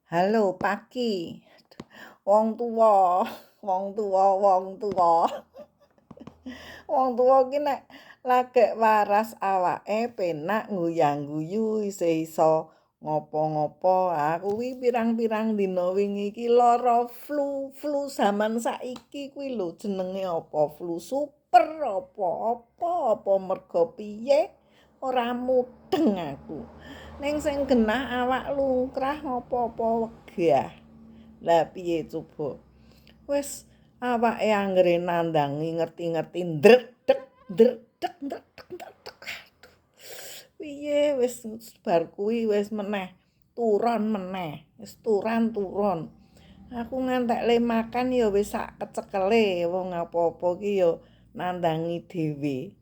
Halo, pagi. Wong tuwa, wong tuwa, wong tuwa. Wong tuwa ki nek lagek waras awake penak ngguyang-guyu isih iso ngopo-ngopo. Aku kuwi pirang-pirang dina wingi iki lara flu, flu zaman saiki kuwi lho jenenge apa, flu super apa apa apa mergo piye ora mudeng aku. Ning sing genah awak lungkrah apa-apa wegah. Lah piye coba? Wis awake anggere nandangi ngerti-ngerti ndredeg ndredeg ndredeg ndredeg. Aduh. Piye wis bar kuwi wis meneh turon meneh, wis turan-turun. Aku ngantek le makan ya wis sak kecekele wong apa-apa ki ya nandangi dhewe.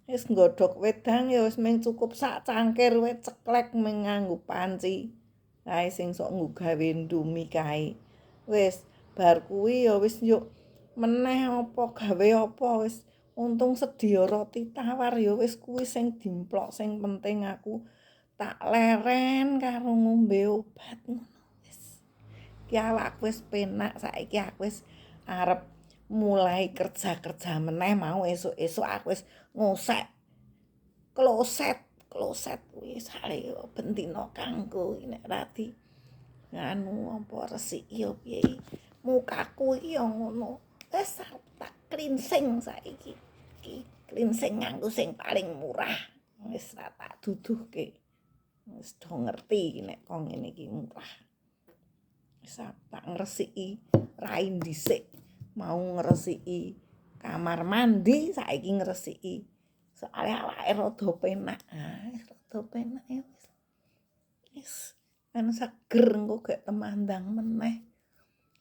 Wis nggodhog wedang ya wis mung cukup sak cangkir wae ceklek mung nganggo panci. Kae sing sok nggo gawe ndumi kae. Wis bar kuwi ya wis yuk meneh apa gawe apa wis untung sedia roti tawar ya wis kuwi sing dimplok sing penting aku tak leren karo ngombe obat ngono wis. Ki awakku wis penak saiki aku wis arep mulai kerja-kerja meneh mau esuk-esuk aku wis ngosek kloset, kloset kuwi sale ben dina kanggo nek ra di nganu apa resiki ya piye mukaku iki ya ngono. Wis tak cleansing saiki. Iki cleansing nganggo sing paling murah. Wis ra tak duduhke. Wis do ngerti nek kok ngene iki murah. Wis tak ngresiki rai dhisik. Mau ngresiki kamar mandi saiki ngresiki. Soale awake rada penak. Ah, rada penak ya wis. Wis kan seger engko gek temandang meneh.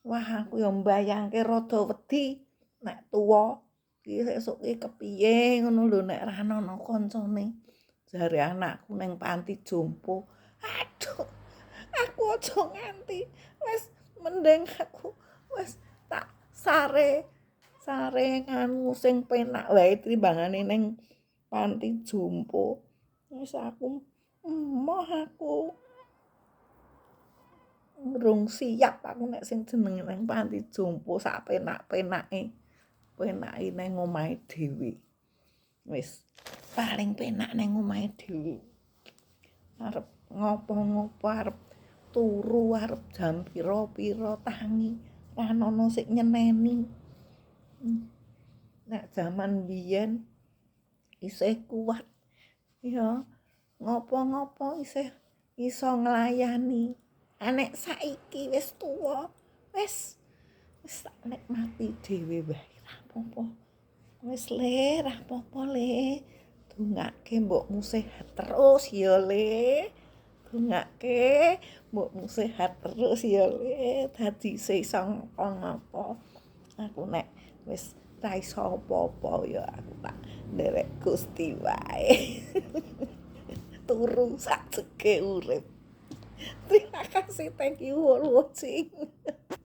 Wah, aku ya mbayangke rada wedi nek tuwa iki sesuk ki kepiye ngono lho nek ra ana kancane. Jare anakku ning panti jompo. Aduh, aku aja nganti. Wis mending aku wis tak sare sare nganu sing penak wae timbangane ning panti jompo. Wis aku emoh aku. Rung siap aku nek sing jenenge ning panti jompo sak penak-penake. Penake ning omahe dhewe. Wis paling penak ning omahe dhewe. Arep ngopo-ngopo, arep turu, arep jam pira-pira tangi, ra ono sing nyeneni. Nek jaman biyen isih kuat ya ngopo-ngopo isih iso nglayani. Nek saiki wis tuwa, wis wis tak nikmati dhewe wae ra apa-apa. Wis le, ra apa-apa le. Dongake mbokmu sehat terus ya le. Dongake mbokmu sehat terus ya le. Dadi iso ngopo-ngopo. Aku nek wis ra iso apa-apa ya aku tak nderek Gusti wae. Turu sak jege urip. Terima kasih, thank you for watching.